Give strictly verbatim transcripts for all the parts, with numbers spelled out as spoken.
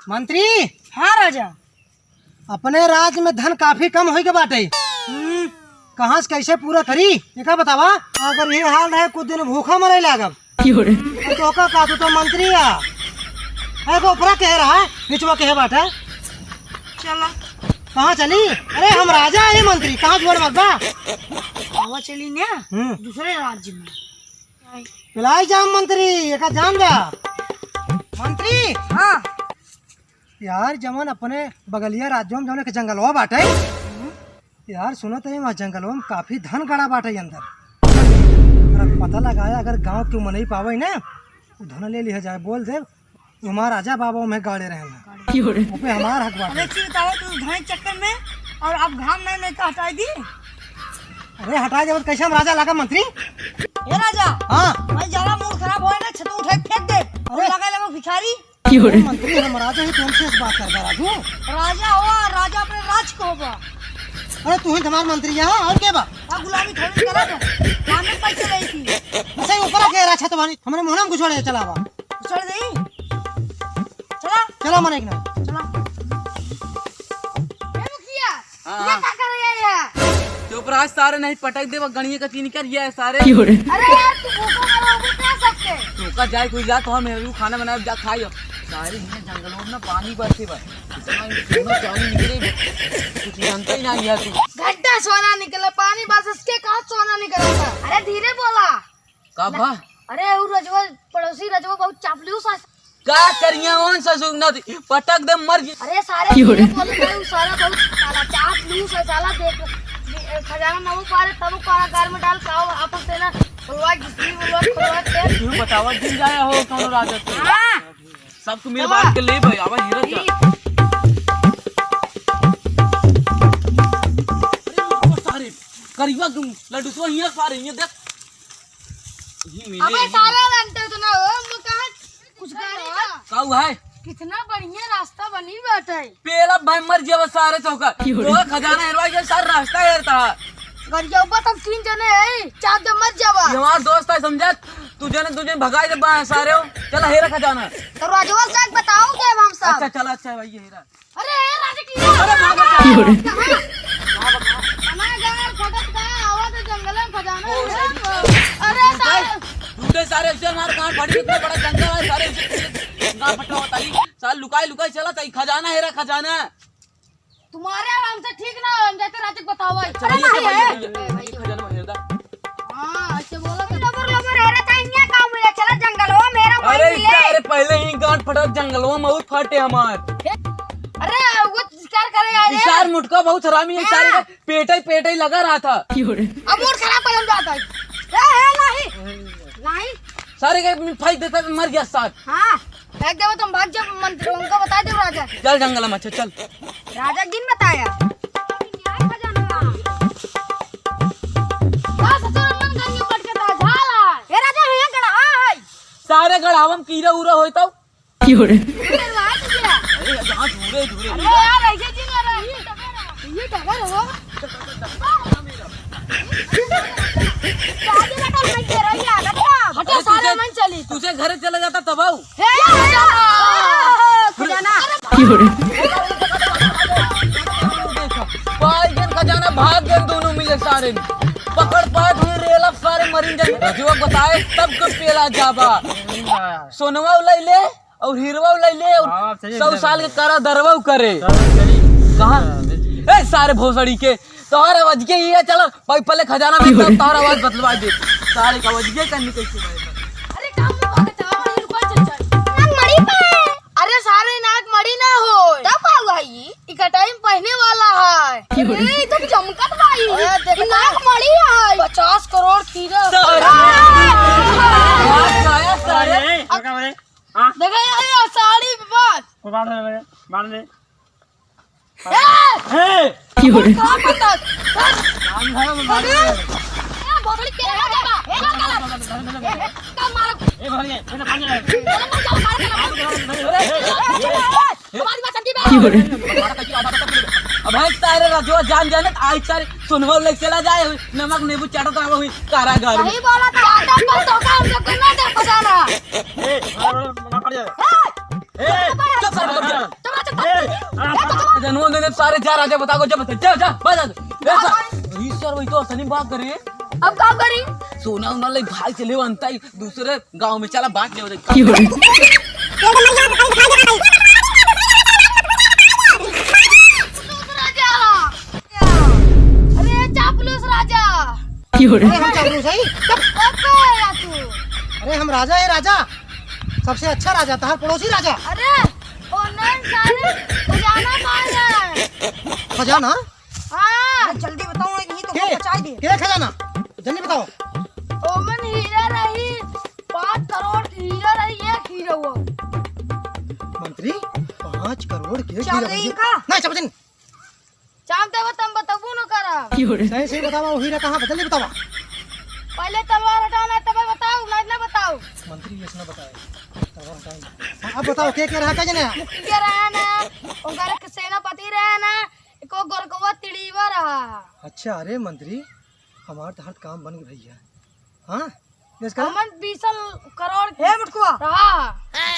मंत्री। हाँ राजा। अपने राज में धन काफी कम होइ के बाटे। हम्म। कहाँ से कैसे पूरा करी, एका बतावा। अगर ये हाल रहे, कुछ दिन भूखा मरे लागब। क्यों रे? तो का, का तू तो मंत्री आ। अरे, को ऊपरा कहे रहा, निचवा कहे बाटे। चला। कहाँ चली? अरे, हम राजा है मंत्री, कहाँ जुआड़ मत बा? आवा चली ना, हम्म। दूसरे राज्य में। पिलाई जाम मंत्री, एका जान जा। मंत्री। हाँ। यार, जवन अपने बगलिया राज्यों में जवन एक जंगलवा बाटे, यार, सुनत है, वहाँ जंगलवा में काफी धन गड़ा बाटे अंदर। अगर पता लगाया, अगर गाँव के मनई पावे ना, वो धन ले लिया जाए, बोल दे, हमार राजा बाबा में गाड़े रहे ना। क्यों रे? वो पे हमार हक बाटे। अबे चीज बताओ, तू धन चक्कर में और अब घाम नहीं, नहीं तो हटाई दी। अरे, हटाई देबो तो कैसे हम राजा लगा मंत्री? ए राजा। हाँ। भाई, ज्यादा मूड खराब होए ना, छतू उठाई फेंक दे। अरे। लगा, लगा भिखारी। क्यों रे? मंत्री हम राजा ही, तुमसे इस बात कर रहा राजू। राजा हुआ, राजा अपने राज को होगा। अरे तू ही हमार मंत्री यहाँ, और के बा? आ गुलामी थोड़ी करा था। काम में पैसे नहीं थी। अच्छा, ये ऊपर आ गया रहा छत वाली, हमरे मोहना में घुसोड़े चला बा। घुसोड़े नहीं। चला। चला मन एक ना। चला। ए मुखिया, हाँ, ये हाँ। का कर रहा है ये? चुप रहा, सारे नहीं पटक देबा, गणिये का तीन कर ये है सारे। क्यों रे? अरे यार, तू भूखा मरो, वो क्या सकते? तू का जाए कोई जा, तो हम मेरे को खाना बनाए, जा खाइयो। सारे इन्हें जंगलों में ना पानी बरसे बा। इतना इनमें सोना चांदी निकले, कुछ जानता ही ना गया तू। घंटा सोना निकले, पानी बरस के कहाँ सोना निकला था? अरे धीरे बोला। का बा? अरे, उ रजवा, पड़ोसी रजवा बहुत चापलूस है। का करिया ओन ससुर न पटक दे मर जी। अरे सारे क्यों रे? बोले भाई, उ सारा बहुत साला चापलूस है, साला देख, खजाना न वो पारे, तब वो पारा घर में डाल, का आपस से ना, बोलवा, जिसकी बोलवा, बोलवा के। तू बतावा, दिन जाया हो कौन राजा तू? हाँ। सब तू मेरे बाप के ले भाई, आवा हीरा जा। अरे, सारे करिया तुम लड्डू तो हिया सारे, ये देख। अबे साला बनते हो तो ना हो, वो कहाँ कुछ गाड़ी का? का हुआ है? कितना बढ़िया रास्ता बनी बाटे। पेला भाई मर जावा सारे तोका। क्यों रे? तोका खजाना हेरवा के सारा रास्ता हेरता। अगर ये ऊपर तब तीन जने है, चार जन मर जावा। ये हमारा दोस्त है, समझा? तू जने, तू जने भगाई दे बा-, सारे हो। चला हेरा खजाना। तो राजवा से बताओ के हम सब। अच्छा, चला, अच्छा है भाई, ये हेरा। अरे, ए, राजा की अरे, भाग, भाग। कहाँ? कहाँ? हमारे गाँव में फटक का आवाज है, जंगल में खजाना ओ, है। सही। अरे, सारे झूठे सारे ऐसे हमारे गाँव फटी, इतना बड़ा जंगल है, सारे ऐसे गाँव फटा होता ही। सारे लुकाई, लुकाई चला था, खजाना हेरा, खजाना। तुम्हारे और हमसे ठीक ना हो, हम जाते राजा को बताओ भाई। चला, अरे, ये भाई, तो भाई, है। ये, ये, ये खजाना हेरा। हाँ, ऐसे बोलो तो। लबर, लबर, अरे, ताई, इन्हें का मिले? चला, जंगलवा, मेरा भाई अरे, मिले। इससे, अरे, पहले ही गांठ फटा, जंगलवा में बहुत फटे हमार। अरे, वो शिकार करे आए रे। इसार मुटका बहुत हरामी है, हाँ। सारे का पेटे ही, पेटे ही लगा रहा था। अब मूड खराब कर हम जाता है। ए, ए, नहीं। नहीं। सारे का फेंक देता, मर गया सार। हाँ। फेंक देबो तुम, भाग जा मंत्री, उनको बता दो राजा। चल जंगल में, अच्छा चल। राजा जिन बताया। का ससुर मन गंगे पट के ता झाला। ए राजा, हियां गड़ा है। सारे गड़ावन कीरा उरा होई तौ। क्यों रे? अरे राज क्या? अरे यहाँ दूरे, दूरे। अरे यार, ऐसे जी ना रहा। ये डगर हो। हटा, साले तुझे, मन चली। तुझे घरे चला जाता तब आऊ। हे, हे, हे, खजाना। पाई गन खजाना, भाग गन दोनों मिले सारे। पकड़ पाए तो रेला सारे मरिन जाए। रजुआ बताए तब को पेला जाबा। सोनवा उलाई ले। और हीरवा लइ ले और हाँ, सही सौ है, साल के करा दरवा करे। चलो, चली। कहाँ? हाँ, ए, सारे भोसड़ी के, तोहर आवाज के ये चला, भाई, पहले खजाना में तब तोहर आवाज बतलवा दे। सारे का आवाज ये करनी कैसे भाई? अरे, काम में भागत है, आवा, ये रुको, चल, चल। नाक मड़ी पे। अरे, सारे नाक मड़ी ना हो। तब का हुआ ये? इकटाई में पहने वाला है। क्यों? ए, तुम चमकत भाई। अरे, देखो ये नाक मड़ी है। पचास करोड़ कीड़ा। सारे। आ! नाक आया, सारे। अरे, ये, ये क्या बोले? हाँ? देखा ये, ये साड़ी पे बात। वो बांध ले, बांध ले। ए! हे! क्यों रे? कहाँ पता? बांध ले, बांध ले। ए, भोसड़ी के लगा देगा। ए, लगा, लगा। ए, ए, कब मारो? ए, भोसड़ी, ए, बांध ले। अरे, मत जाओ, मारो, मारो। अरे, ए, ए, ए, ए, हमारी बात समझी बे। क्यों रे? अब भाई सारे रजवा जान जाने, आज सारे सुनवा लेके चला जाए, नमक नींबू चाटता हुआ हुई कारागार में। सही बोला था, आटा पर धोखा हम लोग को ना दे खजाना। ए, मना कर दे। ए! ए, चुप सारे, चुप, चुप। चुप, चुप, चुप। ए, ए, चुप, चुप। जनवा ने सारे जा राजा बता को, जा बता, जा, जा, बता। ए, सर, ई सर, वही तो असली बात करे। अब का करी? सोना उना ले भाई चले अंता ही दूसरे गांव में चला बात नहीं हो रही। राजा। अरे चापलूस राजा। अरे हम चापलूस हई? कब? कब का आया तू? अरे हम राजा है, राजा, सबसे अच्छा राजा, तहार पड़ोसी राजा। अरे ओ नहीं सारे, खजाना मार रहा है। खजाना? हाँ। अरे जल्दी बताओ, नहीं तो के? पचाई दे। के खजाना? जल्दी बताओ। ओमन हीरा रही, पाँच करोड़ की हीरा रही, एक हीरा हुआ। मंत्री, पाँच करोड़ के हीरा रही? का? नहीं, समझ नहीं। चाप देबो तब बताबो न करब। सही सही बतावा, वो हीरा कहाँ बा? जल्दी बतावा। पहले तलवार हटाओ ना, तब बताओ, ना, ना बताओ। मंत्री, ये ना बताए। तलवार हटाओ। हाँ, अब बताओ, के के रहा, का जने? मुखिया रहा ना, ओकर के सेनापति रहा ना, एको गोरकवा तिड़ीवा रहा। अच्छा, अरे मंत्री, हमार तो हर काम बन गई भैया। हाँ? ये इसका हमन बीस करोड़ हे मुटकुआ। रहा।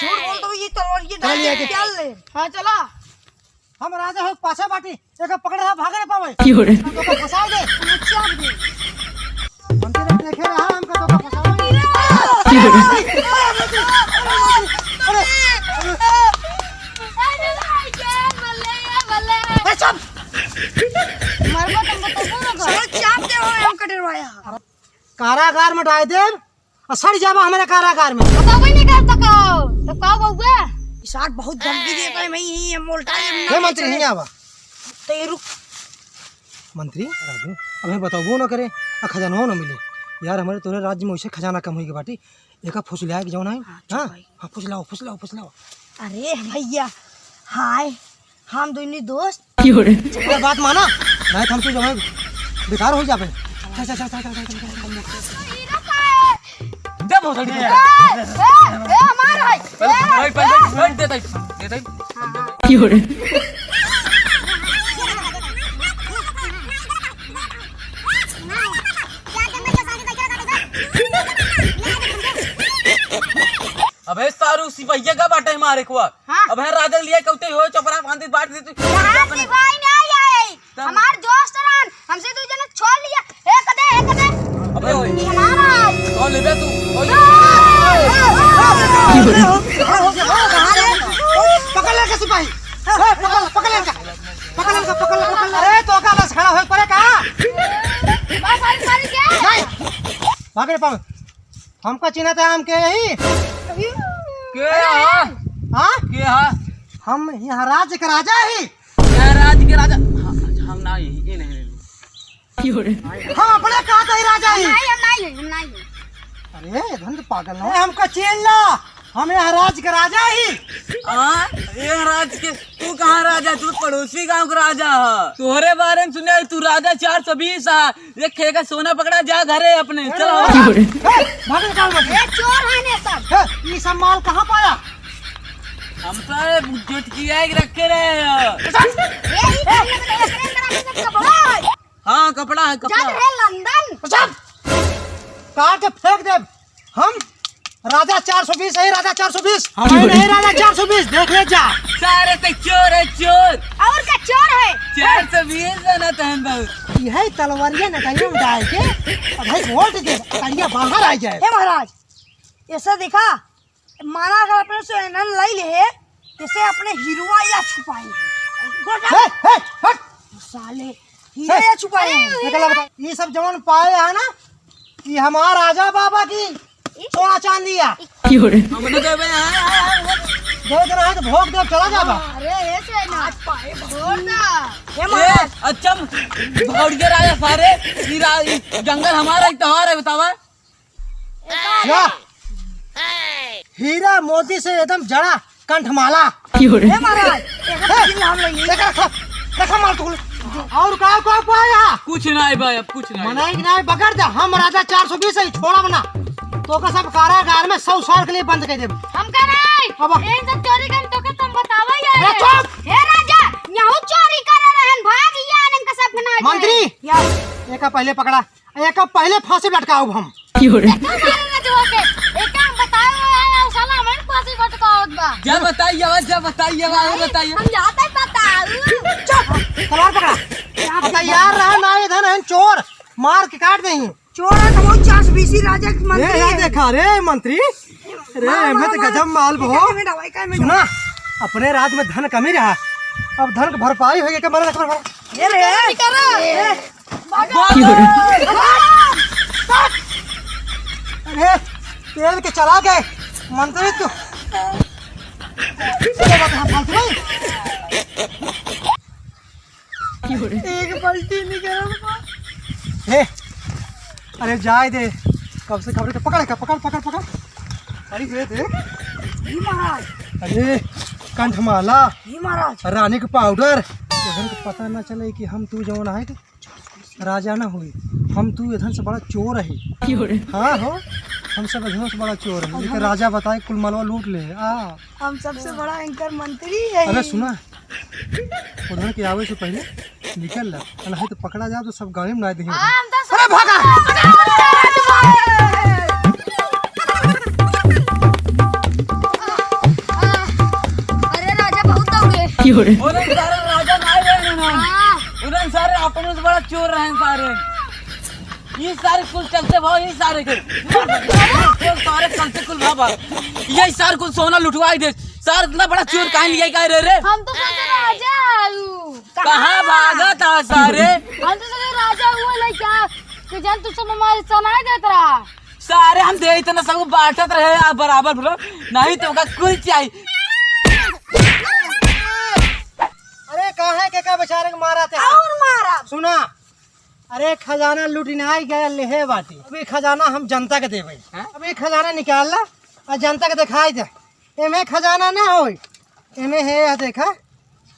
झूठ बोल तो ये तलवार ये चल, ये डाल के। क्या ले? हाँ, चला। हम राजा हो पाछे बाटी, एका पकड़ रहा, भागे ना पावे। की हो रे? तो का फंसा दे। अच्छा, दे। मंत्री देखे रहा, हमका तो का फंसा दे। की हो रे? अरे, अरे, चुप। मरबो तुमको तो बोलो। साला चाप दे हो, हमका डरवाया। कारागार में डाल देब, और सड़ जाबा हमारे कारागार में। बताओ भाई, नहीं करता का? तो का बउआ? ई साठ बहुत धमकी देता है, मैं ही, हम बोलता है, हम ना हे मंत्री, चले। नहीं आवा। तो ये रुक। मंत्री, राजू, अबे बताओ, वो ना करे, आ खजाना ना मिले। यार, हमारे तोरे राज्य में वैसे खजाना कम होई के बाटी, एका फुसलिया के जाओ ना। हाँ, चुप हाँ? भाई। हाँ, फुसलाओ, फुसलाओ, फुसलाओ। अरे भैया, हाय, हम दोनों दोस्त। की हो रे? अरे बात माना, नहीं तो हम तो जमाई बेकार हो जाबे। चल, चल, चल। दे बहुत ए, ए, ए, हमार है। बैठ, बैठ, बैठ, बैठ, दे, दे, दे, दे। की हो रे? अबे सारू सिपहिया का बाटे मारे कुआ। हाँ। अबे राजा लिया कहते हो चपरा बांध दे, बांध दे तू। यहाँ सिपाही नहीं आए। तब हमार दोस्त रहन, हमसे दू जने छोड़ लिया। एक दे, एक दे। अबे ओए। ये हमारा है। कौन लेबे तू? ओए। पकड़ ले के सिपाही। ए, पकड़, पकड़ ले के। पकड़ ले के, पकड़ ले, पकड़ ले। अरे, तो का बस खड़ा होए पड़े का? बस, अरे, सारी क्या? नहीं। भाग रे, पावे। हमका चिन्हत है, हम के यही? के हा? हाँ? के हा? हम यहाँ राज्य के राजा ही। यहाँ राज्य के राजा? हाँ, हम ना यही, ये नहीं, नहीं। हम अपने कहा था ही राजा ही। हम नहीं, हम नहीं, हम नहीं। अरे, धन तो पागल ना। अरे, हमका चीन्ह ला। हम यहाँ राज के राजा ही। हाँ, यहाँ राज के, तू कहाँ राजा? तू पड़ोसी गांव के राजा ह। तोहरे बारे में सुने, तू राजा चार सौ बीस ह। ये खेका सोना पकड़ा, जा घरे अपने, चल। ए, ए, भाग निकाल मत। ये चोर है ने सब। ए, ये सब माल कहाँ पाया? हम तो जुट किया के रखे रहे हैं। ये ही खाने में तो एकरे अंदर आके सब कपड़ा है। हाँ, कपड़ा है, कपड़ा। जात रहे लंदन। चुप! काट के फेंक दे। हम राजा चार सौ बीस है, राजा चार सौ बीस। हमारे नहीं राजा चार सौ बीस, देख ले जा। सारे ते चोर है, चोर। और का चोर है? चार सौ बीस बनत है बहुत। यही तलवारिया न कहीं उड़ाए के, अब भाई वोट दे, तलवारिया बाहर आ जाए। हे महाराज, ऐसा देखा, माना अगर अपने से एनन लाई ले, जैसे अपने हिरुआ या छुपाई। हे, हे, हट। साले, हीरे हे, या छुपाई। निकल बता। ये सब जवन पाए है ना, ये हमार राजा बाबा की सोना चांदी है। हमने देवे हैं, हैं, हैं, वो दे दे रहा है तो भोग दे, चला जाबा। अरे, ऐसे ना। छोड़ ना। ये ए, मार। अच्छा, भौड़िया राजा सारे, ये रा-, ये जंगल हमारा, एक त्योहार है, बतावा। क्या? हीरा मोती से एकदम जड़ा कंठमाला। की हो रे? हे महाराज, एक हे, हम लोग ये एक रखा, रखा माल तू। और का, का, का आया? कुछ नहीं भाई, अब कुछ नहीं। मनाई नहीं, बगड़ दे, हम राजा चार सौ बीस है, छोड़ा बना। तो का सब कारागार में सौ साल के लिए बंद कर दे। हम का नहीं, अब इन सब चोरी कर तो के तुम बतावा ही अरे है। चुप! हे राजा, यहू चोरी कर रहन, भाग गया इनका सब ना मंत्री! या। एका पहले पकड़ा। एका पहले फांसी लटकाउब हम। की हो रे? देखो सारे रजवा के, एका हम बताए हुए आए हैं, साला हमें फांसी लटकाओ बा। जा बताइए, आवाज जा बताइए, आवाज बताइए। हम जाते बताऊ। चुप, तलवार पकड़ा। तैयार रहा, ना ये धन है चोर, मार के काट देंगे। चोर है तो वो चास बीसी राजा के मंत्री ए, है। देखा रे मंत्री, अरे मार, मैं मार, तो मार। गजब माल बहो। सुना, अपने राज में धन कमी रहा, अब धन के भरपाई होइगा, मरे रख, मरे, मरे। ये रे। अरे, तेल के चला गए मंत्री तू। फालतू नहीं। एक पलटी नहीं करब। ए, अरे जाए दे, कब से खबर के पकड़, पकड़, पकड़, पकड़। अरे दे दे। जी महाराज। अरे कंठमाला, जी महाराज। रानी के पाउडर, तोहन के पता ना चले कि हम तू जौन आए थे, राजा ना हुई, हम तू इधन से बड़ा चोर है। हाँ हो, हम सब इधन से बड़ा चोर है। एक राजा बताए कुल मलवा लूट ले। आ हम सबसे बड़ा एंकर मंत्री है। अरे सुना, उधर के आवे से पहले निकल ला, नहीं तो पकड़ा जाओ तो सब गाड़ी में ना देंगे। अरे भागा। अरे राजा बहुत हो गए। अरे सारे राजा ना रहे ना। हाँ। उधर सारे अपने से बड़ा चोर रहे सारे। ये सारे कुल चलते भाव, ये सारे के। ये सारे चलते कुल भाव, भाव। ये सारे कुल सोना लुटवाई दे। सारे इतना बड़ा चोर काहे लिया का रे रे? हम तो सोचे राजा आलू। कहाँ भागा था सारे? हम तो सोचे राजा हुआ लइका कि जान तू सब हमारे सना देत रहा। सारे हम दे इतना सब बांटत रहे आप बराबर बोलो, नहीं तो का कुल चाहिए। अरे काहे के का बेचारे के मारा थे? और मारा। सुना, अरे खजाना लुटिनाई गया लेहे बाटी। अभी खजाना हम जनता के देबै। हैं? अभी खजाना निकाल ला और जनता के दिखाई दे। एमे खजाना ना होई, एमे है यह देखा,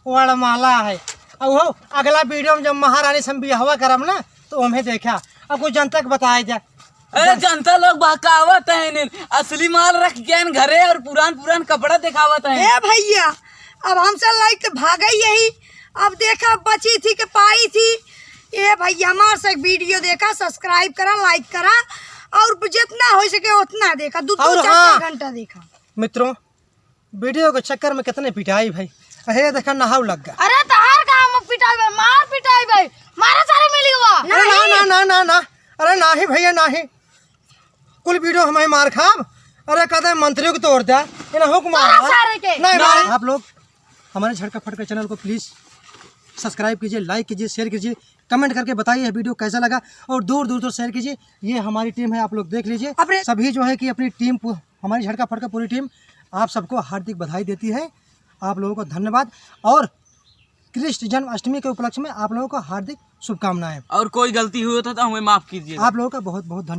वरमाला है। और वो अगला वीडियो में जब महारानी से हम बियाहवा करब ना, तो ओमे देखा, अब कुछ जनता के बताई दे। अरे जनता लोग बहकावत है इन्हें, असली माल रख के आइन घरे और पुरान पुरान कपड़ा दिखावत है। ए भैया, अब हमसे लाइट भागई यही, अब देखा बची थी कि पाई थी। ए भैया, हमार से एक वीडियो देखा, सब्सक्राइब करा, लाइक करा और जितना हो सके उतना देखा, दो दो और चार हाँ, चार घंटा देखा। मित्रों, वीडियो के चक्कर में कितने पिटाई भाई। अहे देखा नहाव लग गया। अरे तहार का हम पिटाई भाई, मार पिटाई भाई, मारा सारे मिल गवा। अरे ना, ना, ना, ना, ना। अरे नाही भैया नाही। कुल वीडियो हमें मार खाब। अरे कहते हैं मंत्रियों को तोड़ दिया। इन्हें हुक्म मारा। सारे के। नहीं मारे। आप लोग हमारे झटका फटका चैनल को प्लीज सब्सक्राइब कीजिए, लाइक कीजिए, शेयर कीजिए, कमेंट करके बताइए यह वीडियो कैसा लगा और दूर दूर तक शेयर कीजिए। ये हमारी टीम है, आप लोग देख लीजिए। अपने सभी जो है कि अपनी टीम पू-, हमारी झटका फटका पूरी टीम आप सबको हार्दिक बधाई देती है। आप लोगों को धन्यवाद और कृष्ण जन्माष्टमी के उपलक्ष्य में आप लोगों को हार्दिक शुभकामनाएं। और कोई गलती हुई हो तो, तो हमें माफ कीजिएगा। आप लोगों का बहुत बहुत धन्यवाद।